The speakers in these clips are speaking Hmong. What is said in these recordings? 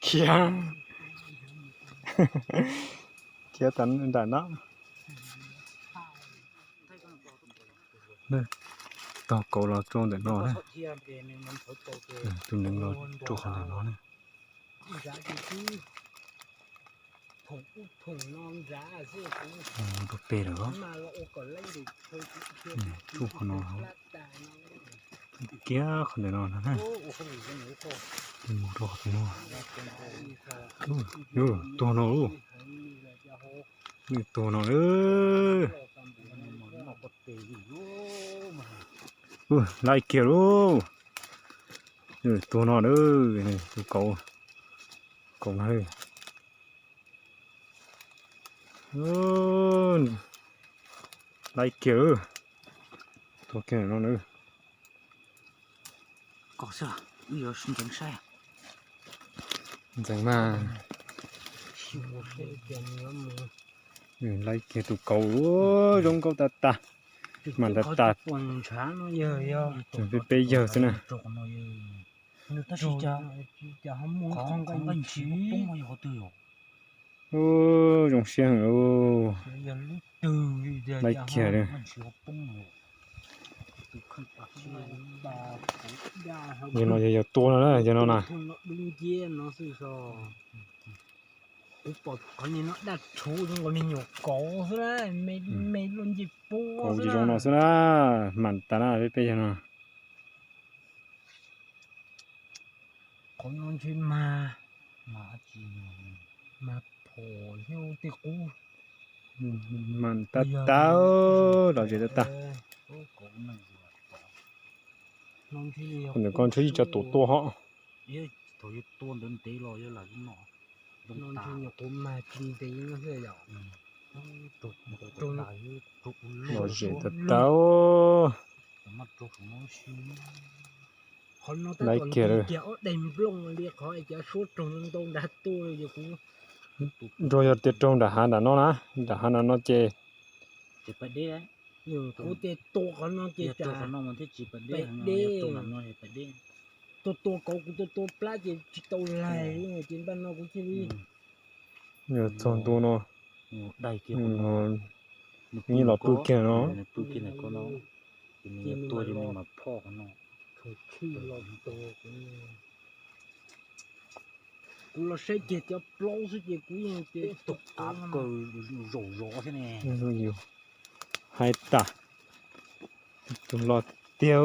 khiav, khiav tas nram no. Tog kauv los rau ntawm no na. Tus neev los rau qhov ntawm no na. Mus rau pem lawm. Tsuj qhov no, kiag qhov ntawm no na. Mus rau qhov ntawm no. Tuag no lauj. Nws tuag no lauj. Laib kiag lauj. Tuag no lauj, tus kauv, kauv no. Laib kiag lauj. Tuag kiag no na. Ntxeev mas. Laib kiag tus kauv, zoo nkauj tas tas. Mas tas tas. Peb peb yawg xwb na. Zoo siab heev lauj. Laib kiag li. Yog no yog, yog tua no na, yog no na. Kuv pom qhov ni no daj rhuv zoo nkaus me nyuam kauv xwb na, me me luaj ncej puab xwb na. Zoo no xwb na, mam tas na peb peb yawg no. Qhov no ntshe mag, mag phom thiab tej qub. Mas tab tab, lom zem tab tag. Ntawm ko ntshe ib co tuam tua hos. Thaum yus tua ntawd ntev los yog lam no. Lom zem tab tag. Laib kiag li. Nrog yog tias raug nram hav nram no na, nram hav nram no ces. Tua tua kauv kuv tua tua plab ces tsis tau laig, ces npaj no kuv thiaj li. Yog txog ntua no, nws los pw kiag no. Kuv los saib kiag cov plaub xwb ces kuv yeej tus qav kaw zaum zov thiab ne. Hais tas, tus loj tiag.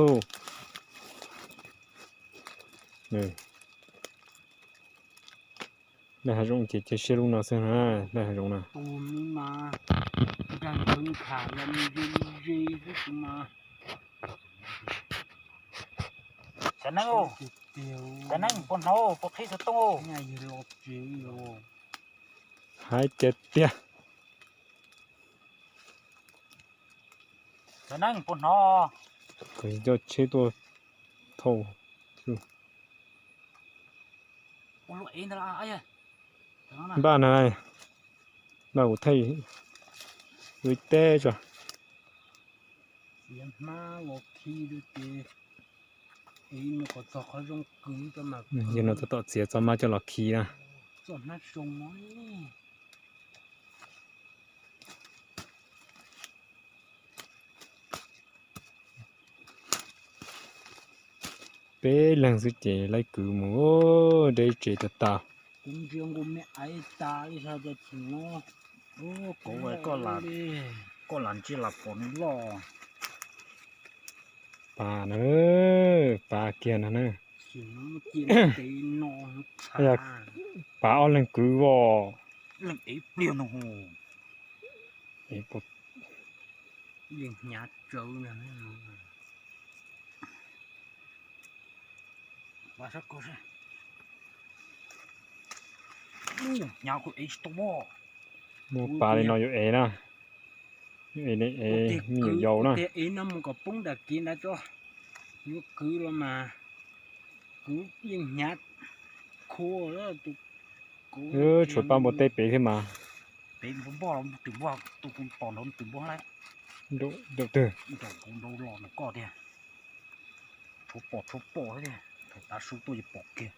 Laj hav zoov ces cia siab lub no xwb na, laj hav zoov na. Xav neeb, xav neeb puas hnov, puas qhib xov tooj? Hais tiag tiag. Xav neeb puas hnov? Coj tsheb tuaj thauj. Npaj na, npaj kuv thaij ib teb tso. Yog no tab tom txiav txoj mab coj los khi na. Peb leeg xwb ces laib kwv mus deb tsev tag tag. Kuv ntsia nkaus me aiv tas li, koj lam ntsia lam pom nws loj. Pas na, pas kiag no na. Pas ob leeg kwv os. Muaj pas li no yuav ev na. Yuav ev li ev me nyuam yaus na. Ev no mus kom poob nram kev nrad tso. Yuav kwv los mas kwv yeej hnyav khua. Tshuav pab npua teb pem thiab mas. Pem npua npoj los twm npua, tus kuv pom nraud twm npua lawm. Nraum twg? Nraum kuv nraud los nraum koj tiag. Tshuav pom tshuav pom thiab tiag, thaum tav su tuaj ces pom kiag.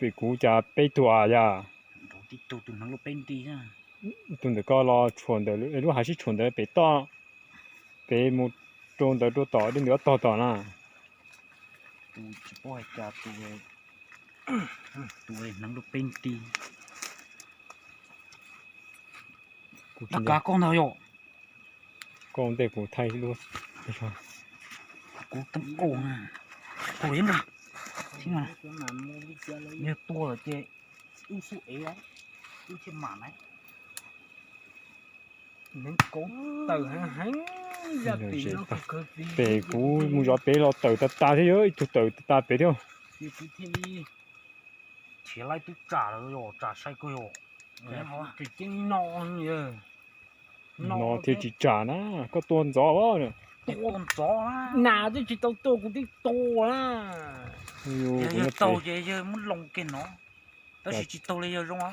Pem kuv cas peb tug as yas. Tus ntawm koj los tshuam ntawm lub hav sib tshuam ntawd pem toj, pem mus rau ntawd rau tom dej ntawd tog tom na. Koj ntej kuv thaij lub, kuv toob kuj, kuv yeej nrog, yog tua lawm ces wb xub ev, wb thiaj mam na. Pem kuv mus zov pem los tawm tas tas thiab, yog ib tug tawm tas tas pem thiab. Khiav laij tub tsam lawm, tsam sai kawg yom. No thiaj tsis tsam na, koj tua ntxov. Tua ntxov na, twb tsis tau tua kuv twb tua na. Yog tau ces yog muab loo kiag no, tab sis tsis tau li yog zoo.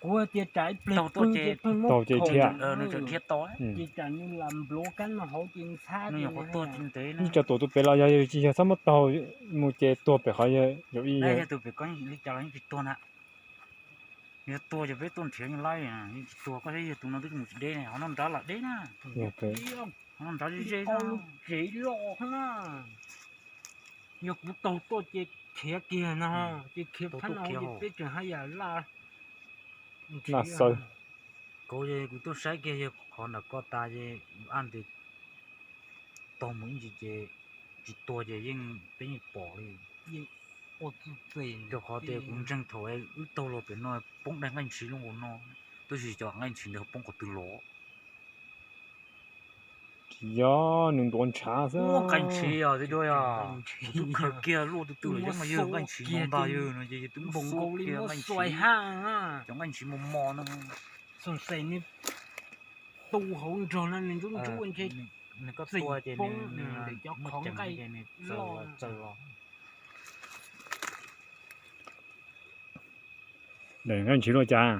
Kuv tias tsam ib pliag taug tuaj ces, taug ces dhia, nws tseem dhia tau. Ces tsam nws lam npluav kab no hauv ces ntxhab, nws nyuam qhuav tuag tsis ntev na. Ib co tuam tus pem los yog tsis yog txhob muab taug mus ces tuag pem qhov yog zaum ib yog. Yog tus pem koj li cas los yeej tsis tuag na. Yog tuag ces peb tuaj nrhiav yeej laib, yeej tsis tuag. Koj saib yog tus no twb mus tsis deb, qhov no nrad lam deb na. Qhov no nrad ze ze na. Yog kuv taug tuaj ces khiav kiag no, ces khiav phab no ces peb tseem haj yam laj xaw. Kuv, kuv tuaj saib kiag yog qhov nram koj tas ces a ntes taug mus ib ntsis ces tsis tuag ces yeej peb yeej pom li. Rau qhov tias kuv ntseeg thaum wb taug los pem no poob daim nqaij ntshiv lub nkaus no, tab sis cov nqaij ntshiv ntawd poob qhov twg los. Tsis yog, nws ntuav ntshav xwb. Nqaij ntshiv os, twb khaws kiag luaj tus twg los yeej mas yog nqaij ntshiv no ntag, yog no ces yog twb npoo nkaus kiag nqaij ntshiv, cov nqaij ntshiv mos mos no. Xoo xais nws tu hauv nrog no nws ntub ntub ntshe nws koj txim tua ces poob nws ntawm cov qhov nqaij ces nws txawm los, txawm los. Daim nqaij ntshiv luaj cas?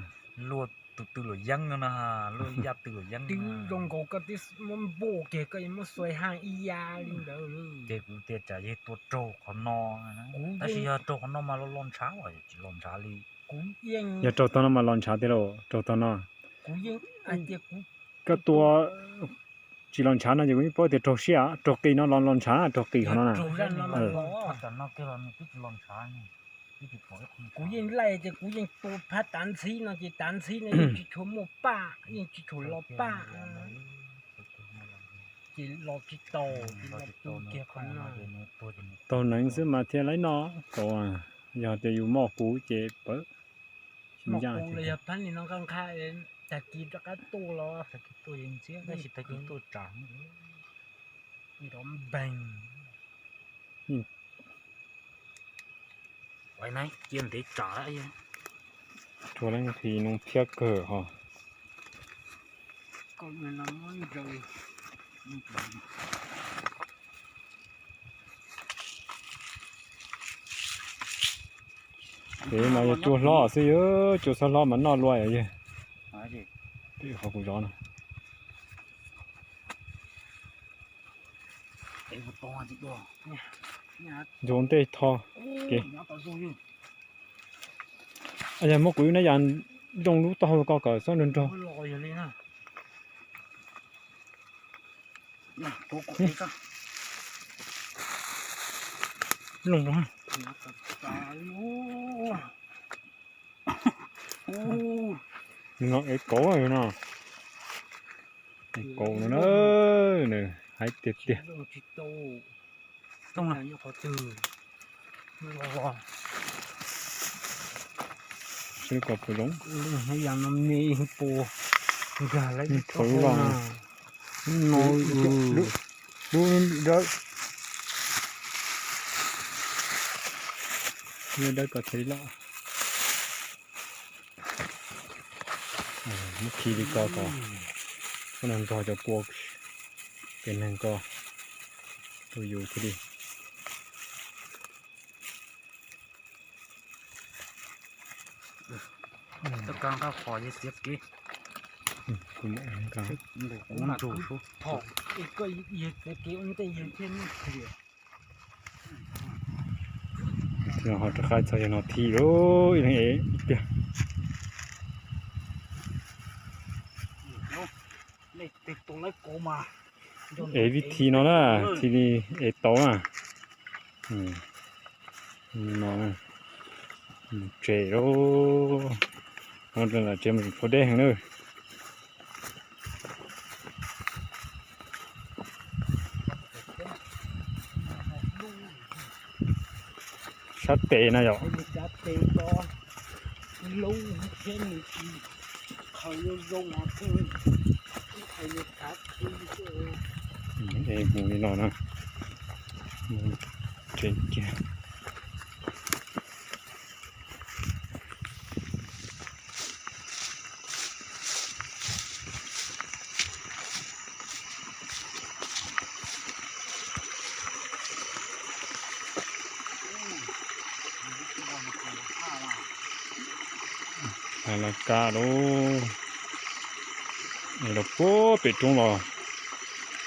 Luaj tus twg los yeeb no na, luaj yaj twg los yeeb. Twb zoo nkaus koj twb muab npuaj kiag koj yuav muab xuas haj ib yam li ntawd. Ces kuv tias tsam yog tua raug qhov no, tab sis yog raug qhov no mas los los ntshav los tsis los ntshav li. Yog raug tog no mas los ntshav tiag lauj, raug tog no. Koj tua tsis los ntshav no ces kuv yeej paub tias raug siab, raug qis no los los ntshav, raug qis qhov no na. Kuv yeej laij ces kuv yeej tua phab tav ntxhib no ces tav ntxhib no yeej tsis tshua muaj paj, yeej tsis tshua los paj. Ces los tsis tau, ces los tu kiag qhov no. Taug neev xwb mas thiaj laib noj tau, yog tias yus moj kuv ces pawv. Moj kuv los yog phab li no nqaj nqha, tag kis rov qab tuaj los, tag kis tuaj yeej ntxiab, tab sis tag kis tuaj tsam nrov npeeg. Cia ntev tsam. Tsuas leej nqhis noo phiab kawg ho. Ces mas yog cua hlob xwb, yog cua txhob hlob mas noj luaj yog. Qhov kuv zov no. Ntxuav ntej tho kev. Yog muab kuv ib nab yas nroo lub taub hau ko kom txhob nrog nrog. Nroo. No ev kauv no. Ev kauv no na, nws haib tiag tiag. Seb kom puas zoo. Thaum lub los, lub dawb, dawb ko thiaj li loj. Muab khi li ko kom, kom nrog cov kua, cov neeg ko tuaj yus thiaj li. Kab nqaj qhov yog txiav kev. Kuv ntsuag sub. Koj yog txiav kev ua ntej yog thiaj muaj khiav. Ho rov qab txog yog no thiab lauj, ib leeg ev ib pliag. Ev vib thi no na, thiaj li ev tau na. No, mus tsev lauj. Mus tsev mus phav dej heev na. Sab tes na yom. Mus li no na. Tsev kiag. Hais laj kab lauj, los puag pem roob los,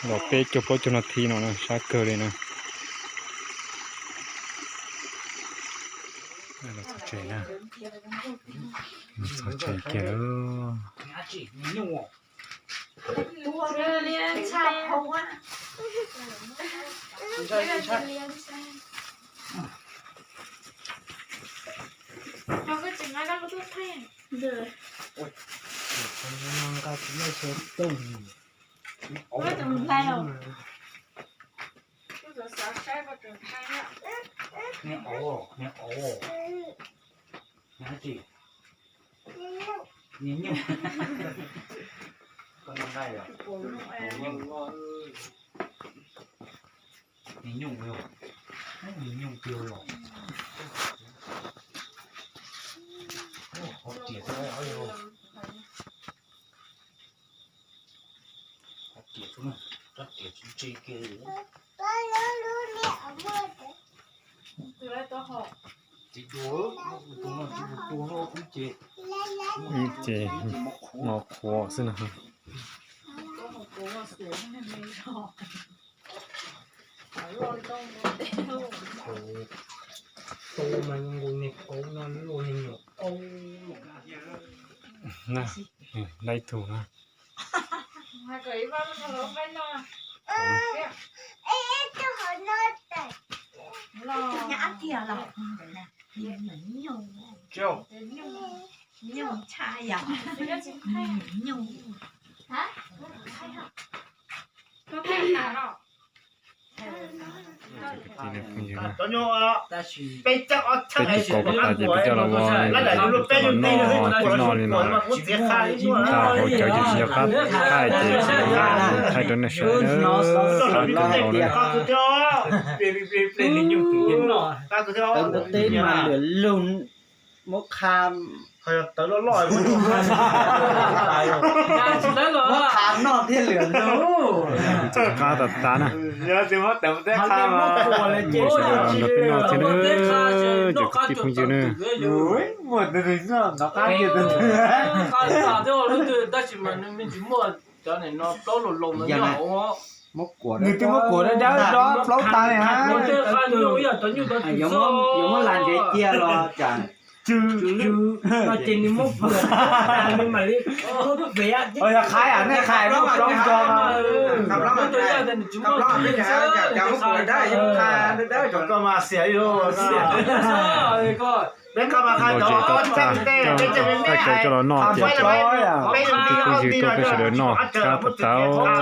los peb caug plaub caug nas this no na, sab kawg li na. Los txog tsev na, los txog tsev kiag lauj. Nyooj, nyooj tiag los. Qhov riam xwb, qhov riam xwb, rab riam tsis ntse kiag li. Ces mos qhuav xwb na. Laib tug na. Peb twb kov pab tas ces peb coj los ua coj los noj tib no li no. Tag hauv cawv ces tsis nco qab thaij ces thaij rau nej saib na. Sab kawg nkaus na. Tawv npua teb mas lwm lug muab qha, muab qha noj thiaj lwm lug. Qab tas tas na. Sawv daws nrog peb noj thiab na, cov kwv tij phooj ywg na. Nws twb muab kuam dawb dawb dob plaub tas li na. Yuav muab las ntsev cia los cas. Ces nws muab kuam tas nws mam li muab piav. Yog qhaib, nej qhaib muab plaub nco. Koj mas xiam ib lub. Peb qhaib mas qhaib cov ob txhais tes, peb cov me me, peb cov me me, peb cov me me, peb cov me me, ob txhais tes no peb sawv daws noj qab tas tas.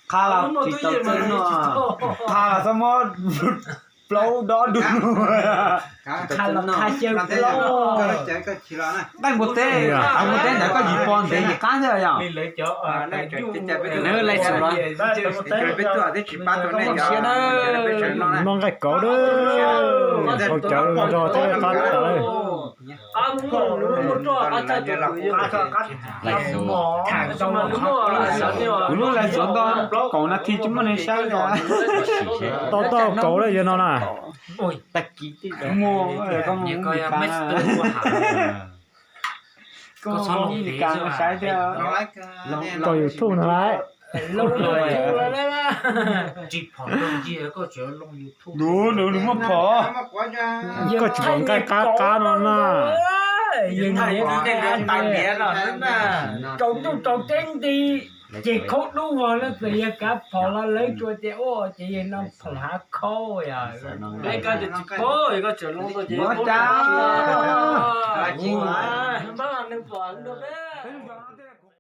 Qha los tsis tau txawj noj, qha los txhob muab plaub dob du. Qha los qha xyaw plaub. Nqaij npua teb, nqaij npua teb ntawd koj yim pog ntev yim qab thiab yom. Nws lais xum los. Noj nqaij kauv na, hau cawv nrog thiab qab tas. Kuv lub lais xum ntau kaum nas this tsis muaj neeg saib os. Tau tau kaum lawm yog no na. Tag kis muaj, koj mus Meskas saib thiab. Koj YouTube no lawm. Loo YouTube los tsis phom loo, koj tseem loo YouTube. Nws, nws, nws muaj phom. Koj tsis pom nqaij qab qab no na. Yog niam tais niam los na, rau ntuj rau teb nti, ces khaub dub vog no txawm yog kav phom los lawv tsuas tias ua ces yog no phom hav khaub yog. Peb koj tsis paub, koj tseem loo tuaj ces ua cas.